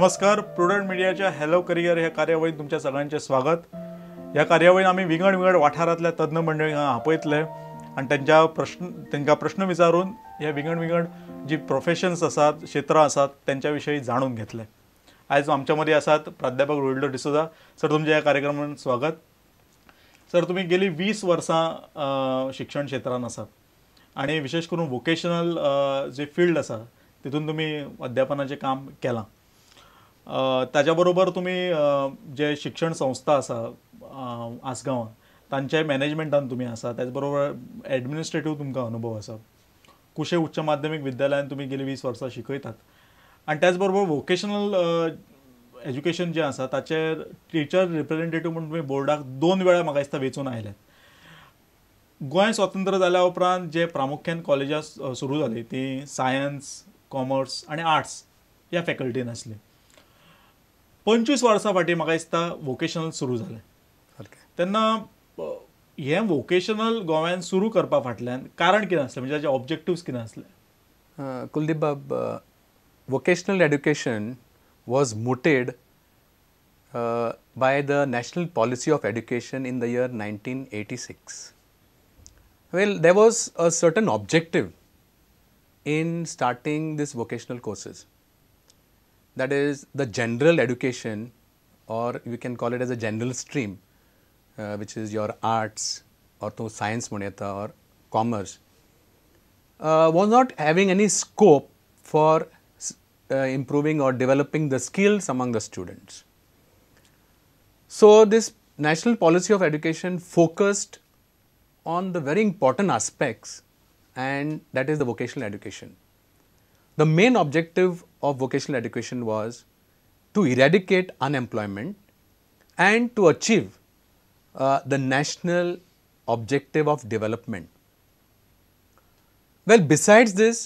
नमस्कार, प्रुडंट मिडियाच्या hello career ह्या कार्यावळीत तुमच्या सगळ्यांचे स्वागत. ह्या कार्यावळीन आमी विंगड विंगड वाठारांतल्या तज्ञ मंडळींक आपयतले आनी तांकां प्रश्न विचारून ह्या विंगड विंगड जी प्रोफेशन्स आसात, क्षेत्रां आसात त्यांच्या विशयी जाणून घेतले. आयज आमच्या मदीं आसात प्राध्यापक रोहिल्डो डिसोजा सर. तुमच्या ह्या कार्यक्रमात स्वागत. सर, तुमी गेली 20 वर्सां शिक्षण क्षेत्रांत आसात आनी विशेश करून वोकेशनल जे फिल्ड आसा तितून तुमी अध्यापनाचें काम केलां. ताज्या बरोबर तुमी जे शिक्षण संस्था आसा आसगांवां तांच्या मॅनेजमेंटान तुमी आसा, त्याच बरोबर एडमिनिस्ट्रेटीव तुमकां अनुभव आसा. कुशे उच्च माध्यमीक विद्यालयान तुमी गेली 20 वर्सां शिकयतात आनी त्याच बरोबर वोकेशनल एज्युकेशन जें आसा ताचेर टिचर रिप्रेझेंटेटीव म्हूण तुमी बोर्डाक 2 वेळा म्हाका दिसता वेंचून आयल्यात. गोंय स्वतंत्र जाल्या उपरांत जे प्रामुख्यान कॉलेजां सुरू जालीं तीं सायन्स, कॉमर्स आनी आर्ट्स ह्या फॅकल्टीन आसली. 25 वर्सां फाटीं म्हाका दिसता वोकेशनल सुरू जालें. तेन्ना हें वोकेशनल गोव्यान सुरू करपा फाटल्यान कारण कितें आसलें, म्हणजे ताचे ऑब्जेक्टिव्स कितें आसले? कुलदीप बाब, vocational education was mooted by the National Policy of Education in the year 1986. Well, there was a certain objective in starting this vocational courses. That is the general education, or we can call it as a general stream, which is your arts or to science म्हणता or commerce, was not having any scope for improving or developing the skills among the students. So this National Policy of Education focused on the very important aspects, and that is the vocational education. The main objective of vocational education was to eradicate unemployment and to achieve the national objective of development. Well, besides this,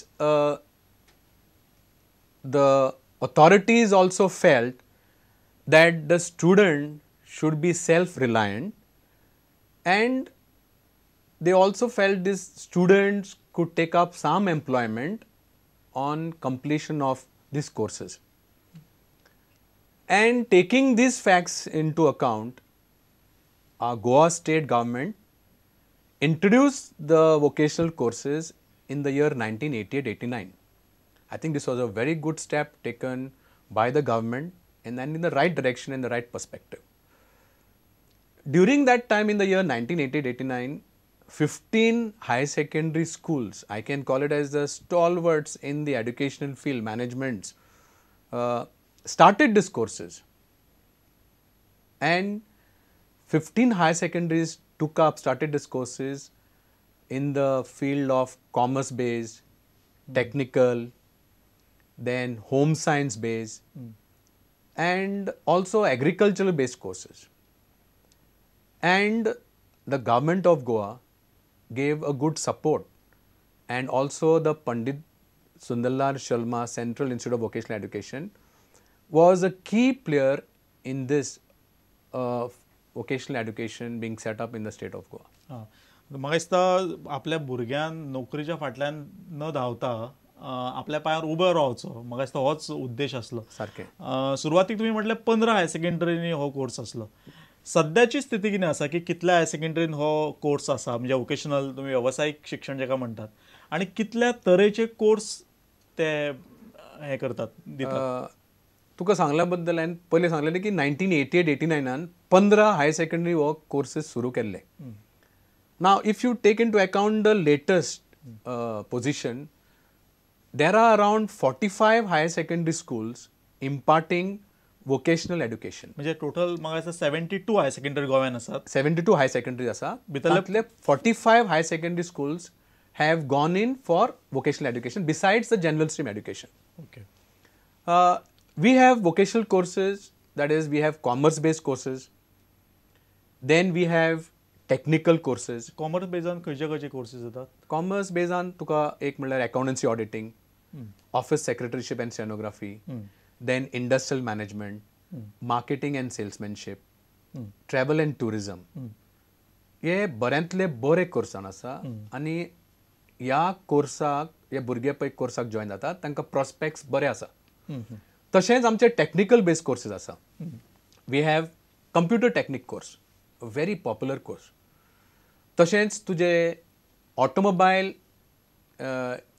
the authorities also felt that the student should be self-reliant, and they also felt these students could take up some employment on completion of these courses. And taking these facts into account, our Goa state government introduced the vocational courses in the year 1988-89. I think this was a very good step taken by the government and then in the right direction and the right perspective. During that time in the year 1988-89, 15 high secondary schools, I can call it as the stalwarts in the educational field, managements, started these courses. And 15 high secondaries took up, started these courses in the field of commerce based, technical, then home science based, and also agricultural based courses. And the government of Goa gave a good support, and also the Pandit Sundarlal Sharma Central Institute of Vocational Education was a key player in this vocational education being set up in the state of Goa. म्हाका दिसता आपल्या भुरग्यान नोकरीच्या फाटल्यान न धांवता आपल्या पांयार उबो रावचो, म्हाका दिसता होच उद्देश आसलो. सारकें. सुरवातीक तुमी म्हटलें 15 हायर सेकंडरीनी हो कोर्स आसलो. सद्याची स्थिती कितें आसा की कितल्या हायर सेकंडरीन हो कोर्स आसा, म्हणजे वोकेशनल तुमी वेवसायीक शिक्षण जेका म्हणटात, आनी कितल्या तरेचे कोर्स ते हे करतात, दितात? तुका सांगल्या बद्दल हांवें पयलीं सांगलेलें की 1988-89 15 हायर सेकंडरी हो कोर्सेस सुरू केल्ले. Now if you take into account the latest position, there are around 45 higher secondary schools imparting vocational education. म्हणजे टोटल म्हाका दिसता 72 हायर सेकंडरी गोव्यान आसात. 72 हायर सेकंडरी आसा, भितरले 45 higher secondary schools have gone in for vocational education besides the general stream education. Okay. We have vocational courses, that is we have commerce based courses, then we have technical courses. Commerce बेजान खंयचे खंयचे courses येतात? Commerce बेजान तुका एक म्हणल्यार accountancy auditing, office secretaryship and stenography, then industrial management, marketing and salesmanship, travel and tourism. हे बऱ्यांतले बरे कोर्सान आसा आनी ह्या कोर्साक हे भुरगे पळय कोर्साक जॉयन जातात तांकां प्रोस्पेक्ट्स बरे आसा. तशेंच आमचे टॅक्निकल बेस्ड कोर्सेस आसा. We have computer technique course, very popular course. तशेंच तुजे automobile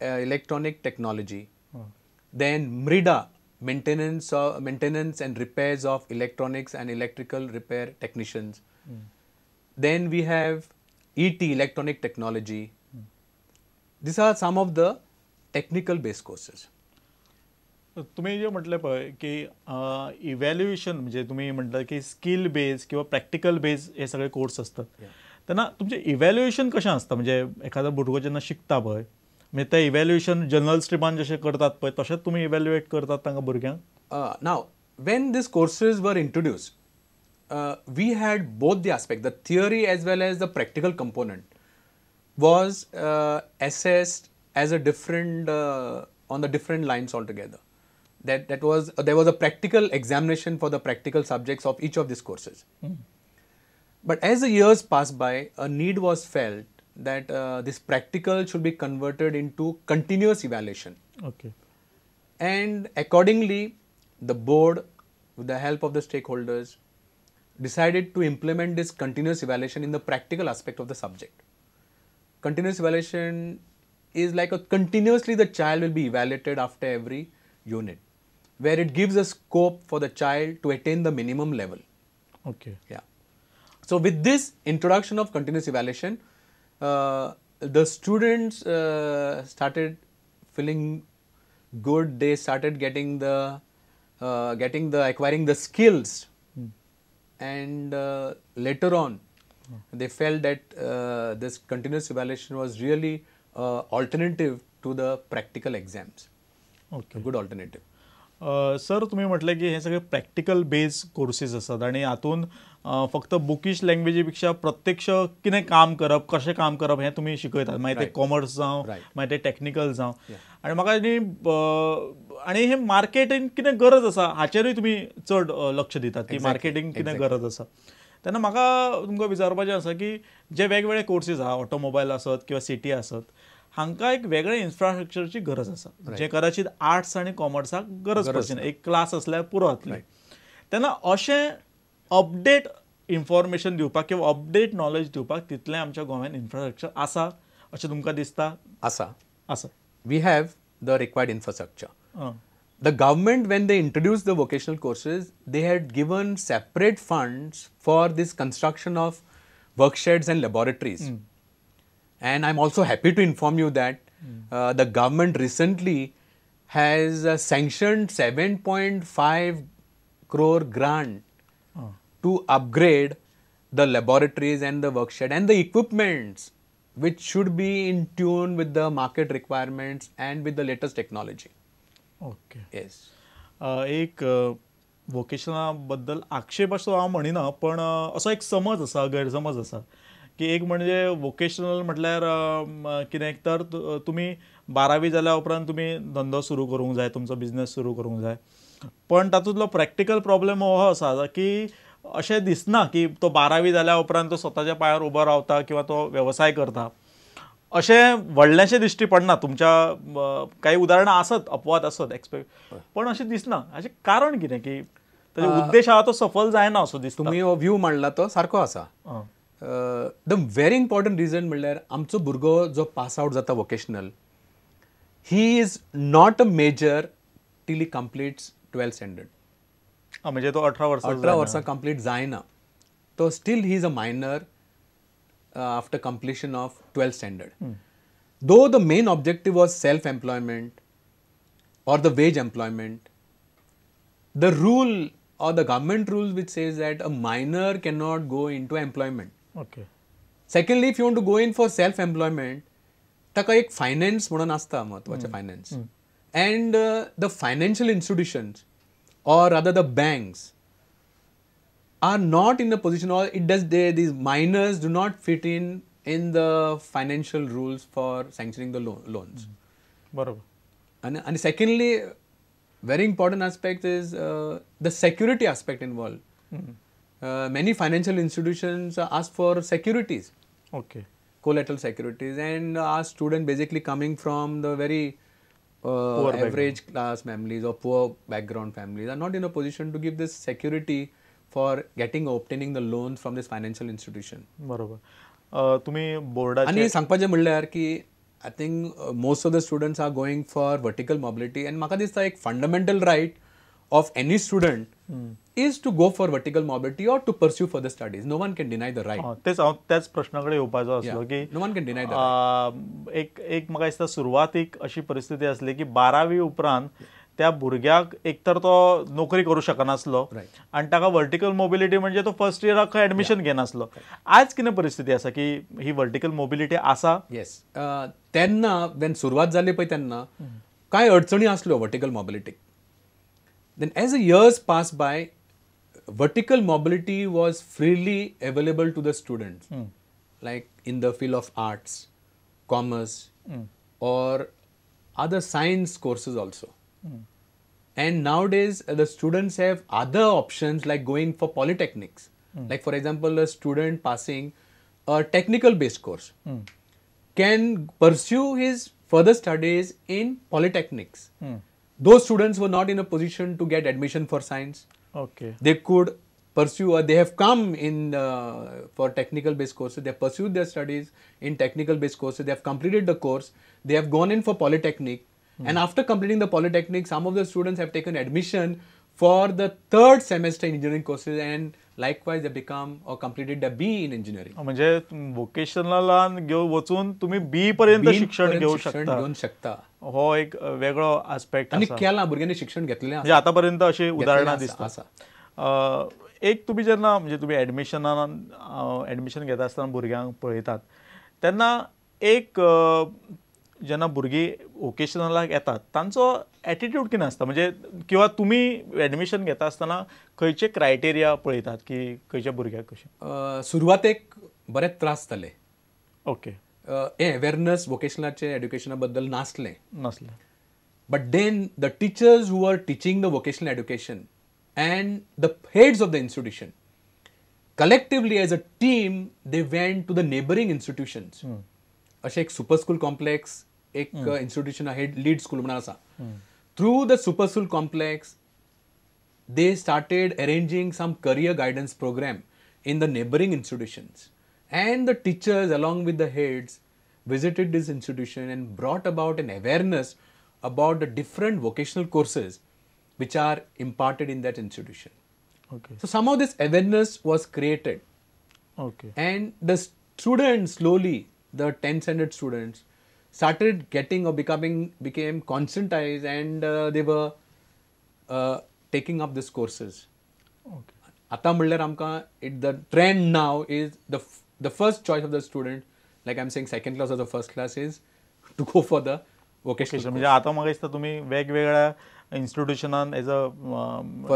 electronic technology, then MREDA, maintenance and repairs of electronics and electrical repair technicians. Then we have ET, electronic technology. These are some of the technical based courses. तुम्ही जे म्हटलं पळय की evaluation, म्हणजे तुम्ही म्हटलं की स्किल बेज किंवा प्रॅक्टिकल बेज हे सगळे कोर्स असतात, तेन्ना तुमचें इव्हॅल्युएशन कशें आसता? म्हणजे एखादो भुरगो जेन्ना शिकता पळय, म्हणजे ते इव्हॅल्युएशन जनरल स्ट्रिमान जशें करतात पळय तशेंच तुमी इव्हॅल्युएट करतात तांकां भुरग्यांक? Now when these courses were introduced, we had both the aspect, the theory as well as the practical component was assessed as a different on the different lines altogether. That was there was a practical examination for the practical subjects of each of these courses. But as the years passed by, a need was felt that this practical should be converted into continuous evaluation. Okay. And accordingly, the board, with the help of the stakeholders, decided to implement this continuous evaluation in the practical aspect of the subject. Continuous evaluation is like a continuously the child will be evaluated after every unit, where it gives a scope for the child to attain the minimum level. Okay. Yeah. So with this introduction of continuous evaluation, the students started feeling good. They started getting the acquiring the skills, and later on, they felt that this continuous evaluation was really alternative to the practical exams. Okay. A good alternative. Sir, तुम्ही म्हटलं की हे सगळे practical बेज courses आसात आणि हातून फक्त bookish लँग्वेजी पेक्षा प्रत्यक्ष कितें काम करप, कशें काम करप हें तुमी शिकयतात, मागीर ते कॉमर्स जावं, मागीर ते टॅक्निकल जावं. आनी म्हाका न्ही आनी हे मार्केटींग कितें गरज आसा हाचेरूय तुमी चड लक्ष दितात की मार्केटींग कितें गरज आसा. तेन्ना म्हाका तुमकां विचारपाचें आसा की जे वेगवेगळे कोर्सीस आहा, ऑटोमोबायल आसत किंवा सिटी आसत, हांकां एक वेगळे इन्फ्रास्ट्रक्चरची गरज आसा, जे कदाचित आर्ट्स आनी कॉमर्साक गरज पडची ना, एक क्लास आसल्यार पुरो जातली. तेन्ना अशें अपडेट इन्फॉर्मेशन दिवपाक किंवा अपडेट नॉलेज दिवपाक तितलें आमच्या गोंयांत इन्फ्रास्ट्रक्चर आसा अशें तुमकां दिसता? आसा, आसा. We have the required infrastructure. The government, when they introduced the vocational courses, they had given separate funds for this construction of worksheds and laboratories. And I'm also happy to inform you that the government recently has sanctioned 7.5 crore grant to upgrade the laboratories and the workshed and the equipments, which should be in tune with the market requirements and with the latest technology. Okay. Yes. एक वोकेशना बद्दल आक्षेप असो हांव म्हणिना, पण असो एक समज आसा, गैरसमज आसा की एक म्हणजे वोकेशनल म्हटल्यार कितें तर तुमी 12वी जाल्या उपरांत तुमी धंदो सुरू करूंक जाय, तुमचो बिजनेस सुरू करूंक जाय. पण तातूंतलो प्रॅक्टिकल प्रॉब्लेम हो आसा की अशें दिसना की तो 12वी जाल्या उपरांत तो स्वताच्या पांयार उबो रावता किंवा तो वेवसाय करता अशें व्हडलेंशें दिश्टी पडना. तुमच्या कांय उदाहरणां आसत, अपवाद आसत एक्सपेक्ट, पण अशें दिसना. हाचें कारण कितें की ताजो उद्देश आहा तो सफल जायना असो दिसता? तुमी हो व्यू मांडला तो सारको आसा. The very important reason म्हणल्यार आमचो भुरगो जो पास आवट जाता vocational, he is not a major till he completes 12th standard. म्हणजे तो 18 वर्सां, 18 वर्सां कंप्लीट जायना तो still he is a minor after completion of 12th standard. Though the main objective was self employment or the wage employment, the rule or the government rule which says that a minor cannot go into employment. Okay. Secondly, if you want to go in for self employment, ताका एक finance म्हणून आसता म्हत्वाचें, finance. And the financial institutions or rather the banks are not in a position, or it does, they, these minors do not fit in the financial rules for sanctioning the loans. बरोबर. And secondly, very important aspect is the security aspect involved. Many financial institutions ask for securities. Okay. Collateral securities, and our student basically coming from the very average class families or poor background families are not in a position to give this security for getting or obtaining the loans from this financial institution. बरोबर. तुम्ही बोर्डाचे आनी सांगपाचें म्हणल्यार की I think most of the students are going for vertical mobility आनी म्हाका दिसता एक fundamental right of any student is to go for vertical mobility or to pursue further studies. No one can deny the right. तेच हांव त्याच प्रश्ना कडेन येवपाचो आसलो की no one can deny the right. एक एक म्हाका दिसता सुरवातीक अशी परिस्थिती आसली की बारावी उपरांत त्या भुरग्याक एक तर तो नोकरी करू शकनासलो आनी ताका वर्टिकल मोबिलिटी म्हणजे तो फर्स्ट इयराक खंय एडमिशन घेनासलो. आज कितें परिस्थिती आसा की ही वर्टिकल मोबिलिटी आसा? येस, तेन्ना when सुरवात जाली पळय तेन्ना कांय अडचणी आसल्यो vertical मोबिलिटीक. Then as the years passed by, vertical mobility was freely available to the students, like in the field of arts, commerce, or other science courses also. And nowadays, the students have other options like going for polytechnics. Like for example, a student passing a technical based course can pursue his further studies in polytechnics. Those students were not in a position to get admission for science. Okay. They could pursue, or they have come in for technical based courses. They have pursued their studies in technical based courses. They have completed the course. They have gone in for polytechnic. And after completing the polytechnic, some of the students have taken admission for the third semester engineering courses, and likewise they become or completed the BE in engineering. म्हणजे वोकेशनलान वचून तुम्ही बी पर्यंत शिक्षण घेऊ शकता. घेऊन शकता. हो एक वेगळो आस्पेक्ट आनी केला भुरग्यांनी शिक्षण घेतलेलें म्हणजे आतापर्यंत अशी उदाहरणां दिसतात. एक तुमी जेन्ना म्हणजे तुमी एडमिशनान एडमिशन घेता आसतना भुरग्यांक पळयतात तेन्ना एक जेन्ना भुरगीं वोकेशनलाक येतात तांचो एटिट्यूड कितें आसता, म्हणजे किंवा तुमी एडमिशन घेता आसतना खंयचे क्रायटेरिया पळयतात की खंयच्या भुरग्याक कशें? सुरवातेक बरेच त्रास जाले. ओके. हे अवेरनस वोकेशनाचे एड्युकेशना बद्दल नासलें. But then the teachers who are teaching the vocational education and the heads of the institution collectively as a team they went to the neighbouring institutions. अशें एक सुपर स्कूल कॉम्प्लेक्स एक institution head lead school म्हणून आसा. Through the super school complex they started arranging some career guidance program in the neighbouring institutions and the teachers along with the heads visited this institution and brought about an awareness about the different vocational courses which are imparted in that institution. Okay. So somehow this awareness was created. Okay. And the students slowly, the 10th standard students, started getting or became conscientized, and they were taking up these courses. Okay. Ata म्हणल्यार आमकां the trend now is the first choice of the student, like I'm saying second class or the first class, is to go for the vocational. म्हणजे आता म्हाका दिसता तुमी वेगवेगळ्या इन्स्टिट्यूशनान as a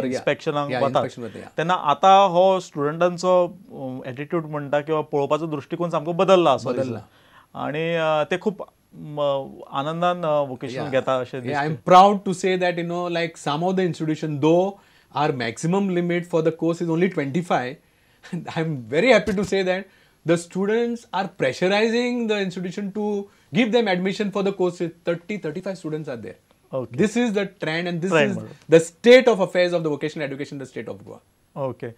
इन्स्पेक्शनाक वतात तेन्ना आतां हो स्टुडंटांचो एटिट्यूड म्हणटा किंवा पळोवपाचो दृश्टिकोन सामको बदल्ला असो दिसता आनी ते खूब आनंदान वोकेशनल घेता अशें दिसता. I am proud to say that you know like some of the institution though our maximum limit for the course is only 25, I am very happy to say that the students are pressurizing the institution to give them admission for the course. 30-35 students are there. Okay. This is the trend and this is the state of affairs of the vocational education in the state of Goa. Okay.